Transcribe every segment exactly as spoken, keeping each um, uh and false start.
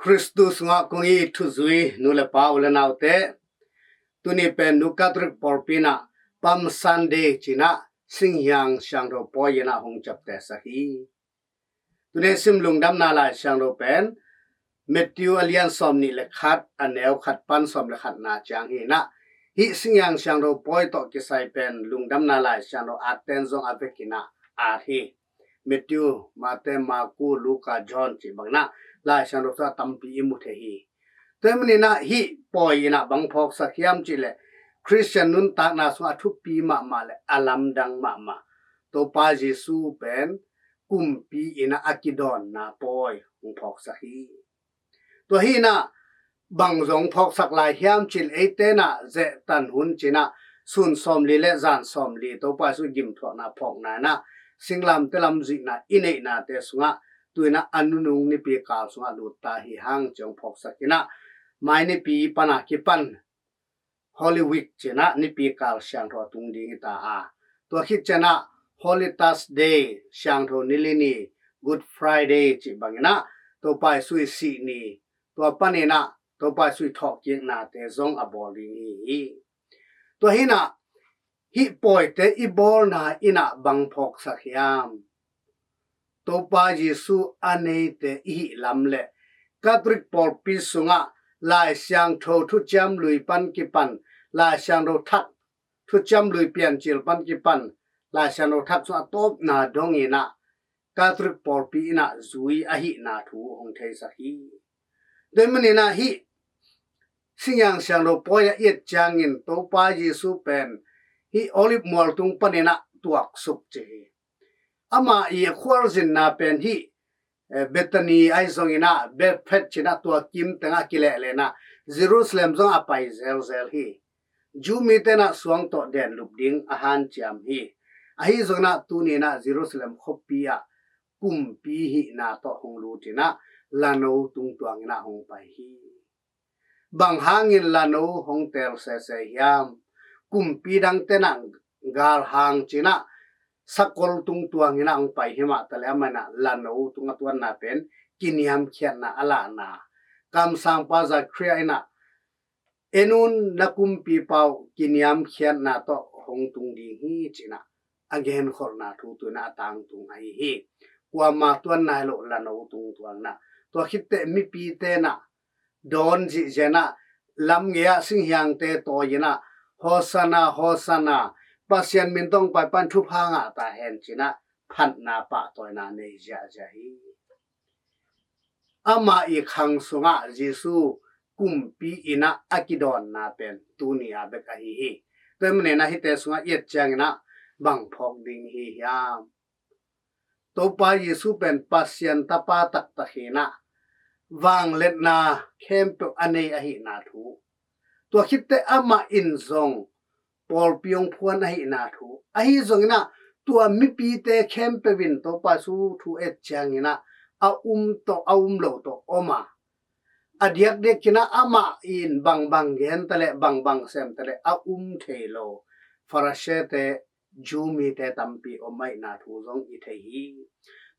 Khristu sungah kong it thuzui nu le pa, u le naute, tuni pen Nu Catholic pawlpi inah Palm Sunday ci-inah Singhiang Siangtho pawi inah hong ciaptehsak hi. Tuni sim lungdamna Lai Siangtho pen Matthew a lian sawm nih le khat, a neu khat pan sawm le khatna ciang hi inah, hih Singhiang Siangtho pawi tawh kisai pen lungdamna Lai Siangtho atten zong a vek inah at hi. Matthew, Mate, Marku, Luka, John cih bang inah Lai Siangtho sungah tampi i mu thei hi. Tua hi manin ah hih pawi inah bang phawksak hiam cih leh, Khristian nuntakna sungah a thupi mahmah le a lamdang mahmah, Topa Jesu pen kumpi inah a kidawnna pawi hong phawksak hi. Tua hi inah bang zong phawksak lai hiam cih leh, eite inah zehtan hun ci-inah sun sawmli le zan sawmli Topa Jesu gimthuakna phawkna inah singlamteh lam zuihna i neihnate sungah tu inah a nunung nipi kal sungah lut ta hi hang ci hong phawksak inah, mai nipi pan a kipan Holy Week ci-inah nipi kal siangtho a tung ding hi ta a, tua khit ciangah Holy Thursday, Siangtho Ni li ni, Good Friday cih bang inah Topa Jesu i sih ni, tua pan inah Topa Jesu i thawhkiknate zong a bawl ding hi hi. Tua hi inah hih pawite i bawlna inah bang phawksak hiam? Topa Jesu a neite i hih lam le Catholic pawlpi sungah Lai Siangtho Thuciam Lui pan kipan, Lai Siangtho Thak Thuciam Lui Piancil pan kipan, Lai Siangtho Thak sungah a tawpna dong inah Catholic pawlpi inah zui ahihna thu hong theisak hi. Tua hi manin ah hih Singhiang Siangtho pawi a i et ciangin Topa Jesu pen hih Olive mual tung pan inah tuaksuk ci hi. Amah i khualzinna pen hih, eh, Bethany ahi zong inah, Bethphage ci-inah tua kim tengah a kilehleh inah Jerusalem zong a pai zelzel hi. Jew mite inah suang tawh denlup ding a hanciam hi. Ahi zong inah tuni inah Jerusalem khuapi ah kumpi hihna tawh hong lut inah lano tungtuang inah hong pai hi. Bang hangin lano hong teel sese hiam? Kumpi dangte inah galhang ci-inah sakol tungtuang inah hong pai hi mah taleh, amah inah lano tung a tuanna pen kiniamkhiatna a lahna, kamsangpa Zakaria inah, "En un, na kumpipa uh kiniamkhiatna tawh hong tung ding hi," ci-inah a genkholhna thu tu inah a tangtung ahi hi. Kuama tuan nai loh lano tungtuang inah, tua khit teh mipite inah dawn zihziah inah lam gei-ah singhiangte tawi inah, "Hosanna, Hosanna, Pasian min tawh hong paipa in thupha ngah ta hen," ci-inah phatna pahtawina nei ziahziah hi. Amah i khang sungah Jesu kumpi inah a kidawnna pen tuni a bek ahi hi. Tua hi manin ah hihte sungah i et ciangin ah bang phawk ding hi hiam? Topa Jesu pen Pasian Tapa taktak hi inah, vangliatna khempeuh a nei ahihna thu, tua khit teh amah in zong pawlpi hong phuan ahihna thu. Ahi zong inah tua mipite khempeuh in Topa Jesu thu et ciangin ah a um tawh a um lo tawh om a, a diakdiak in ah amah in bangbang gen taleh, bangbang sem taleh a um thei lo Pharisee-te, Jew mite tampi om ahihna thu zong i thei hi.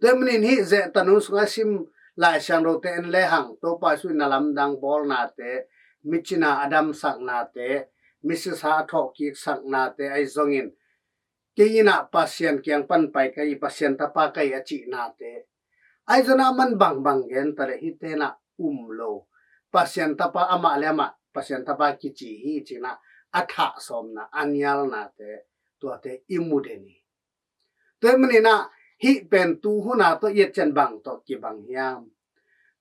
Tua hi manin hih zehtan hun sungah sim Lai Siangthote en lehang, Topa Jesu in a lamdang bawlnate, mi cina a damsaknate, misisa a thawhkiksaknate ahi zongin, "Kei inah Pasian kiang pan pai ka hi, Pasian Tapa ka hi," a cihnate, ahi zong inah aman bangbang gen taleh hihte inah um lo, Pasian Tapa amah le amah Pasian Tapa kici hi ci-in ah a thahsawmna, a nialnate, tuate i mu den hi. Tua hi manin ah hih pen tu hun a tawh i et ciang bang tawh kibang hiam?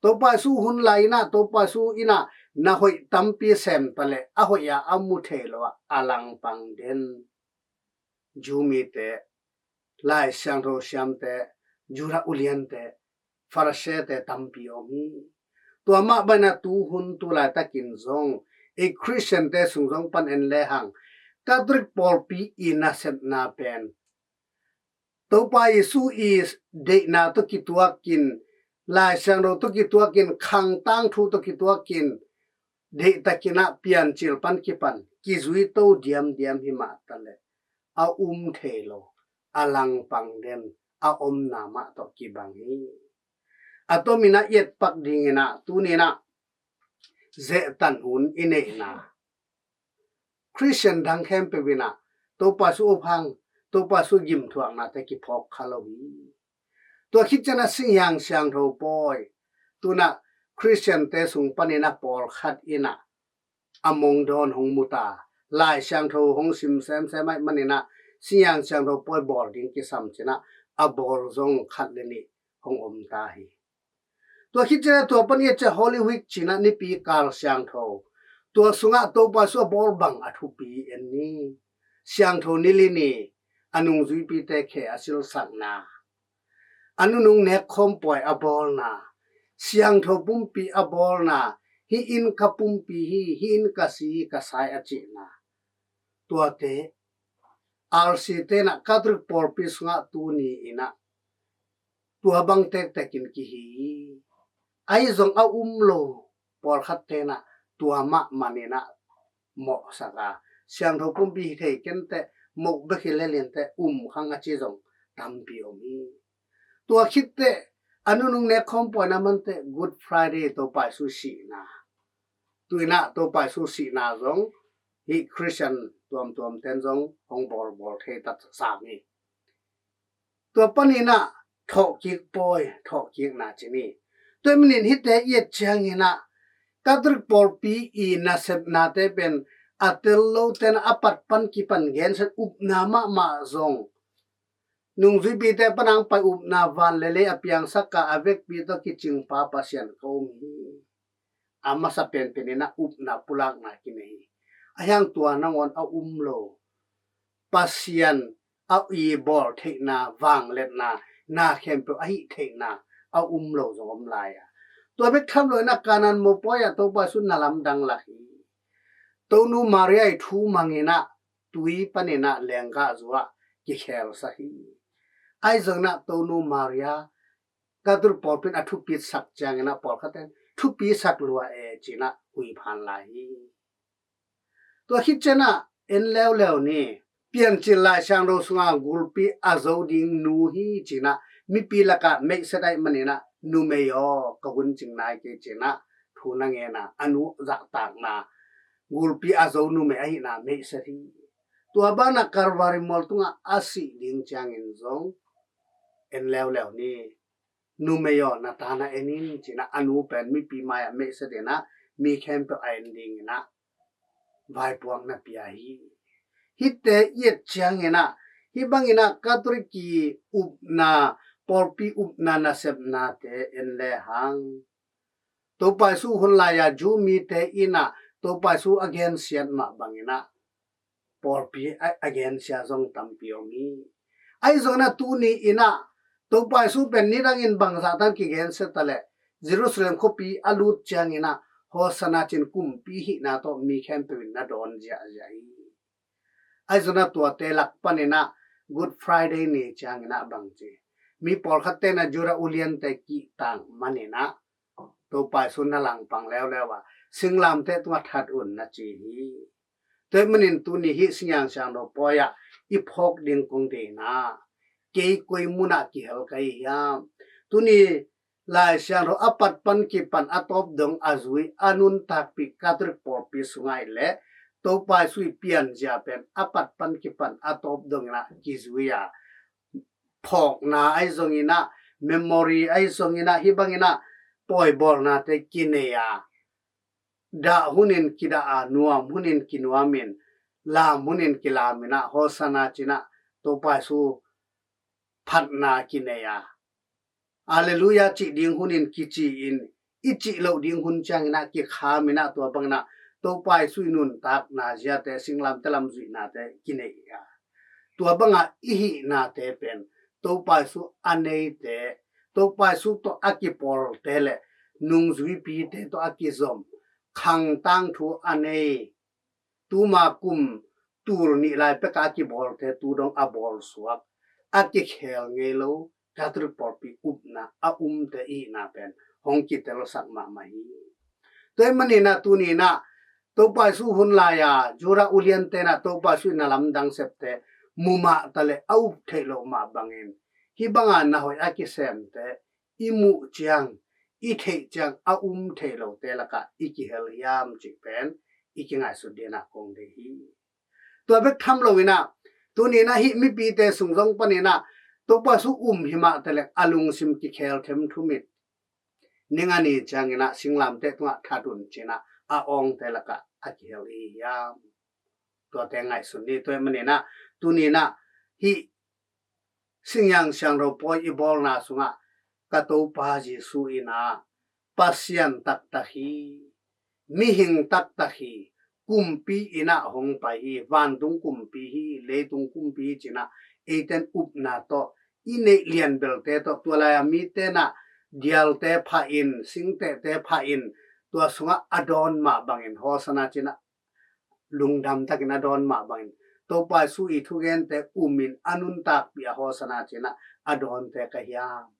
Topa Jesu hun lai inah, Topa Jesu inah na hoih tampi sem taleh a hoih a a mu thei lo ah a langpang den Jew mite, Lai Siangtho siamte, Judah uliante, Pharisee-te tampi om hi. Tua mah bangin ah tu hun tu laitakin zong ei Khristiante sung zong pan en lehang, Catholic pawlpi i nasepna pen Topa Jesu i deihna tawh kituakin, Lai Siangtho tawh kituakin, khang tangthu tawh kituakin, deihtakin ah Piancil pan kipan kizui to diamdiam hi mah taleh a um thei lo, a langpang den, a omna mah tawh kibang hi. a tomin ah i etpak dingin ah tuni-in ah zehtan hun i neihna, Khristian dang khempeuh in ah Topa Jesu uphang, Topa Jesu gimthuaknate kiphawk kha lo hi. Tua khit ciangin ah singhiang siangtho pawi, tu-in ah Khristiante sung panin ah pawlkhat in ah a mong dawn hong mu ta, Lai Siangtho hong sim semsem ahih manin ah singhiang siangtho pawi bawl ding kisam ci-in ah a bawl zong khat le nih hong om ta hi. Tua khit ciangin ah tua pan i et ciang Holy Week ci-in ah nipi kal siangtho, tua sungah Topa Jesu a bawl bang a thupi en ni. Siangtho ni li ni, a nungzuipite khe a silsakna, a nunung nekkhawm pawi a bawlna, siangtho pumpi a bawlna, hih in ka pumpi hi, hih in ka si hi, ka sai a cihna. Tuate, R C te in ah Catholic pawlpi sungah tuni in ah tua bang tektekin kihi hi. Ahi zong a um lo pawlkhatte in ah tua mahmah in ah mawhsak a, siangtho pumpi hi thei kenteh, moh bek hi lel inteh, um khang a ci zong tampi om hi. Tua khitteh a nunung nekkhawm pawi na manteh Good Friday, Topa Jesu sihna. Tu-in ah Topa Jesu sihna zong hih Khristian tuamtuamte in zong hong bawlbawl thei ta sam hi. Tua panin ah thawhkik pawi, thawhkikna ci ni. Tua ahih manin hihte i et ciangin ah Catholic pawlpi i nasepnate pen a tel lote in ah a pat pan kipan gensiat, upna mahmah zong, nungzuipite pan a hong pai upna, van le lei a piangsak a, a vekpi tawh kicingpa Pasian ka um hi. A masa penpen in ah upna pulakna kinei hi. Ahi hang tua nangawn a um lo, Pasian a i bawl theihna, vangliatna, na khempeuh a hih theihna a um lo zong om lai a. Tua bek tham lo in ah Kanaan mopawi ah Topa Jesu na lamdang lak hi. Tonu Maria i thu mang in ah tui panin ah lenggahzu ah kikhelsak hi. Ahi zongin ah Tonu Maria Catholic pawlpi in a thupitsak ciangin ah pawlkhatte in thupisak lua e ci-in ah huiphan lai hi. Tua khit ciangin ah en leuleu ni. Piancil Lai Siangtho sungah gulpi a zo ding nu hi ci-in ah mipi lakah meihset ahih manin ah numei aw, ka hun cing nai kei ci-in ah thu na ngen a, a nu zahtakna, gulpi a zo numei ahihna meihset hi. Tua banah Kalvari mual tungah a sih ding ciangin zong en leuleu ni. Numei aw, na ta na en in ci-in ah a nu pen mipi mai-ah meihset in ah mi khempeuh a en dingin ah vaipuakna pia hi. Hihte i et ciangin ah hih bangin ah Catholic i upna, pawlpi upna nasepnate en lehang, Topa Jesu hun lai-a Jew mite in ah Topa Jesu a gensiat mah bangin ah pawlpi a, a gensia zong tampi om hi. Ahi zongin ah tuni in ah Topa Jesu pen nidangin bangzah tan kigensia ta leh, Jerusalem khuapi a lut ciangin ah Hosanna ci-in kumpi hihna tawh mi khempeuh in na dawn ziahziah hi. Ahi zongin ah tuate lak panin ah Good Friday ni ciangin ah bang ci, mi pawlkhatte in ah Judah uliante kihtak manin ah Topa Jesu na langpang leuleu a, singlamteh tungah that un na ci hi. Tua ahih manin tuni hih singhiang siangtho pawi ah i phawk ding kong deihna, kei koi munah kihel ka hi hiam? Tuni Lai Siangtho a pat pan kipan a tawp dong a zui a nuntakpih Catholic pawlpi sungah i leh, Topa Jesu i pianzia pen a pat pan kipan a tawp dongin ah kizui a, phawkna ahi zongin ah, memory ahi zongin ah, hih bangin ah pawibawlnate kinei a, dah hunin kidah a, nuam hunin kinuamin, lam hunin kilamin ah, Hosanna ci-in ah Topa Jesu phatna kinei a, Alleluia cih ding hunin kici-in, i cih loh ding hun ciangin ah kikhamin ah, tua bangin ah Topa Jesu i nuntakna ziate, singlamteh lam zuihnate kinei a, tua bangah i hihnate pen Topa Jesu a neite, Topa Jesu tawh a kipawlte le nungzuipite tawh a kizom, khang tangthu a nei, tuma kum tul nih lai pekah a kibawlte tu dong a bawlsuak, a kikhel ngei lo Catholic pawlpi upna a umte i hihna pen hong kitelsak mahmah hi. Tua ahih manin ah tuni in ah Topa Jesu hun lai-a Judah uliante in ah Topa Jesu i na lamdang septe mu mah ta leh a up theih loh mah bangin, hih banga na hoih a kisemte i muh ciang, i theih ciang a um thei lote lakah i kihel hiam cih pen i kingaihsut dingin ah kong deih hi. Tua bek tham loin ah, tuni-in ah hih mipite sung zong panin ah Topa Jesu um hi mah teh leh a lungsim kikhel themthum in, ning a ni ciangin ah singlamteh tungah that un ci-in ah a awngte lakah a kihel i hi hiam? Tuate ngaihsun ni. Tua ahih manin ah tuni-in ah hih Singhiang Siangtho pawi i bawlna sungah, ka Topa Jesu in ah Pasian taktak hi, mihing taktak hi, kumpi in ah hong pai hi, vantung kumpi hi, leitung kumpi hi ci-in ah eite in upna tawh, i neih lian belte tawh, tua lai-a mite in ah dialte phah in, singtehte phah in, tua sungah a dawn mah bangin Hosanna ci-in ah lungdam takin a dawn mah bangin Topa Jesu i thugente um in a nuntakpih a Hosanna ci-in ah a dawnte ka hiam?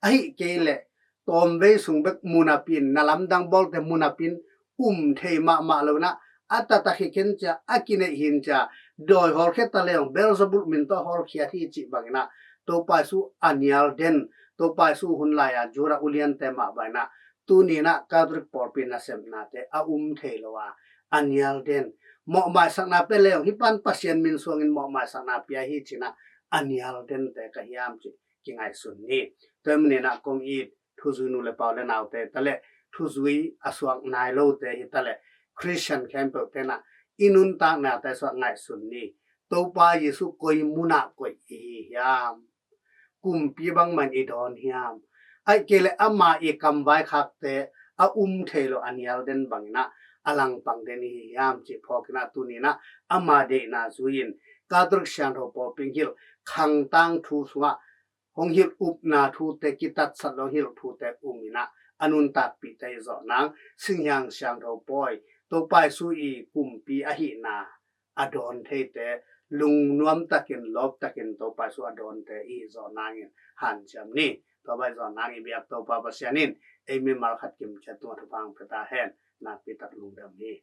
Ahih kei leh tawmvei sung bek mu napi-in, na lamdang bawlte mu napi-in um thei mahmah lo-in ah, a taktak hi ken ci-a, a kineih hi ken ci-a, dawi hawlkhia ta leng Beelzebul min tawh hawlkhiat hi cih bangin ah Topa Jesu a nial den, Topa Jesu hun lai-a Judah uliante mah bangin ah tuni-in ah Catholic pawlpi nasepnate a um thei lo a, a nial den, mawhmaisakna pia leng hih pan Pasian min suangin mawhmaisakna pia hi ci-in ah a nial dente ka hiam cih kingaihsun ni. Tua ahih manin ah kong it thuzui nu le pa u le naute ta leh, thuzui a suak nai lote hi ta leh, Khristian khempeuhte in ah i nuntaknate sungah ngaihsun ni. Topa Jesu koi munah koih i hi hiam? Kumpi bangmah in i dawn hiam? Ahih kei leh ama i kamvaikhakte a um thei lo a nial den bangin ah a langpang den i hi hiam cih phawkin ah tuni-in ah ama deihna zui-in Catholic Siangtho pawlpi in hilh khang tangthu sungah hong hilh upna thute kitatsat lo, hong hilh thute um in ah a nuntakpihte i zawh nang, Singhiang Siangtho pawi, Topa Jesu i kumpi ahihna a dawn theite, lungnuam takin, lawp takin Topa Jesu a dawnte i zawh nangin hanciam ni. Tua bang i zawh nang i biak Topa Pasian in ei mimal khat kimciat tungah thupha hong pia ta hen. Nakpi tak lungdam hi.